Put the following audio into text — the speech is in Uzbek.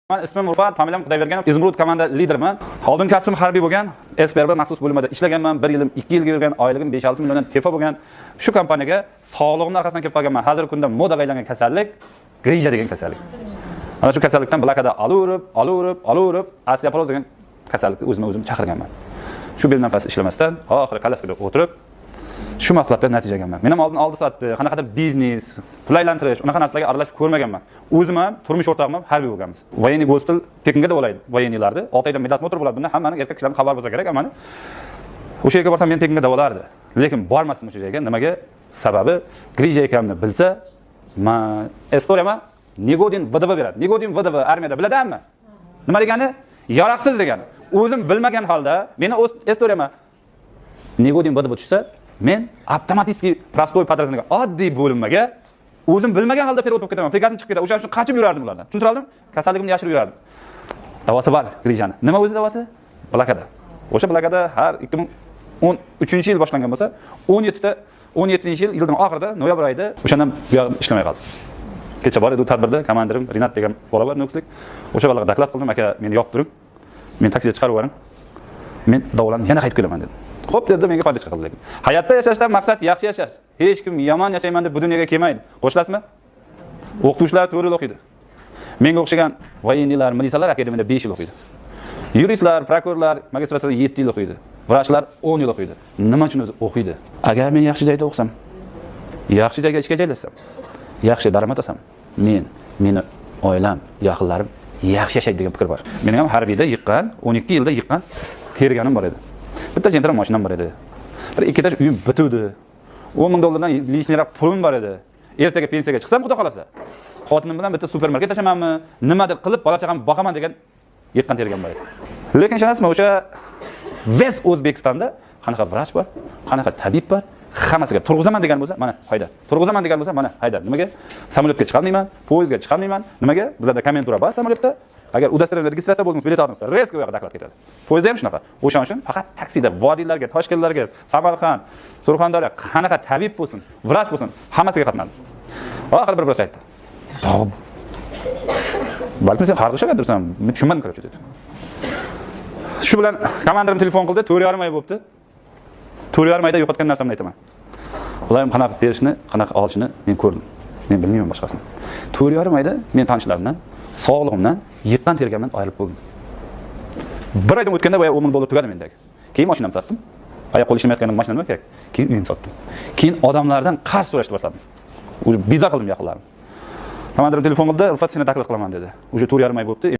Man ismim Rufat, familiyam Xudoyberganov, Izumrud komanda lideriman. Oldin kasbim harbiy bo'lgan, SPRB maxsus bo'limida ishlaganman. 1 yilim 2 yilga yurgan, oyligim 5-6 milliondan tepa bo'lgan. Shu kompaniyaga sog'lig'imning orqasidan kelib qolganman. Hozirgi kunda modaga aylangan kasallik grija degan kasallik. Ana shu kasallikdan blokada olaverib, osteoporoz degan kasallikni o'zimga o'zim chaqirganman. Shu beldan past ishlamasdan, oxiri kalaskada o'tirib shu mahsulotdan natija olganman. Men ham oldin oldi sotdi, qanaqadir biznes, pul aylantirish, unaqa narsalarga aralashib ko'rmaganman. O'zim ham, turmush o'rtog'im ham harbiy bo'lganmiz. Военный госпиталь tekinga davolaydi военныйlarni. 6 oydan медосмотр bo'ladi. Bunda hammaning erkak kishilarning xabari bo'lsa kerak, hammani. O'sha yerga borsam meni tekinga davolardi. Lekin bormasdim o'sha joyga. Nimaga? Sababi grija ekanimni bilsa, men istoriyaman негоден ВДВ beradi. Негоден ВДВ armiyada biladi hamma. Nima degani? Yaroqsiz degani. O'zim bilmagan holda meni o'z istoriyaman негоден ВДВ tushsa, men avtomatik простой подразделение oddiy bo'linmaga o'zim bilmagan holda перевод bo'lib ketaman. Приказ im chiqib ketadi. O'shaning uchun qochib yurardim ulardan. Tushuntira oldimmi? Kasalligimni yashirib yurardim. Davosi bor grijani. Nima o'zi davosi? Blokada. O'sha blokada har 2013-yil boshlangan bo'lsa, 17-yil yilning oxirida, noyabr oyida o'shandan buyog'i ishlamay qoldi. Kecha bor edi u tadbirda komandirim Rinat degan bola bor, nukuslik. O'sha bolaga доклад qildim, aka, meni yopib turing. Meni taksiga chiqarib yuboring. Men davolanib yana qaytib kelaman dedim. Xo'p dedi, menga поддержка qildi lekin. Hayotda yashashdan maqsad yaxshi yashash. Hech kim yomon yashayman deb bu dunyoga kelmaydi. Qo'shilasizmi? O'qituvchilar 4 yil o'qiydi. Menga o'xshagan военныйlar, militsiyalar akademiyada 5 yil o'qiydi. Yuristlar, prokurorlar magistraturada 7 yil o'qiydi. Vrachlar 10 yil o'qiydi. Nima uchun o'zi o'qiydi? Agar men yaxshi joyda o'qisam, yaxshi joyga ishga joylashsam, yaxshi daromad olsam, men, meni oilam, yaqinlarim yaxshi yashaydi degan fikr bor. Mening ham harbiyda yiqqan, 12 yilda yiqqan terganim bor edi. Bitta Gentra mashinam bor edi. Bir ikkita uyim bituvdi. 10 ming dollardan лишний roq pulim bor edi. Ertaga pensiyaga chiqsam, xudo xolasa, xotinim bilan bitta supermarket ochamanmi, nimadir qilib bola chaqamni boqaman degan yiqqan tergan bor edi. Lekin ishonasizmi, o'sha весь O'zbekistonda qanaqa vrach bor, qanaqa tabib bor, hammasiga turg'izaman degan bo'lsa, mana hayda. Turg'izaman degan bo'lsa, mana hayda. Nimaga? Samolyotga chiqolmayman, poyezdga chiqolmayman. Nimaga? Bizlarda komentura bor samolyotda. Agar удостоверение registratsiya bo'ldingiz, bilet oldingiz, резко u yoqqa доклад ketadi. Poyezdda ham shunaqa. O'shaning uchun faqat taksida vodiylarga, Toshkentlarga, Samarqand, Surxondaryo qanaqa tabib bo'lsin, vrach bo'lsin, hammasiga qatnadim. Oxiri bir vrach aytdi. Balkim sen qarg'ishagandirsan, men tushunmadim, короче, dedi. Shu bilan komandirim telefon qildi, 4,5 oy bo'libdi. 4,5 oyda yo'qotgan narsamni aytaman. Ular ham qanaqa berishni, qanaqa olishini men ko'rdim. Men bilmayman boshqasini. 4,5 oyda men tanishlarimdan, sog'lig'imdan, yiqqan terganimdan ayrilib bo'ldim. Bir oydan o'tganda boya 10 ming dollar tugadi mendagi. Keyin mashinamni sotdim. Oyoq qo'l ishlamayotganim mashina nima kerak? Keyin uyimni sotdim. Keyin odamlardan qarz so'rashni boshladim. Уже bezor qildim yaqinlarim. Komandirim telefon qildi, Rufat, seni доклад qilaman dedi. Уже 4,5 oy bo'libdi.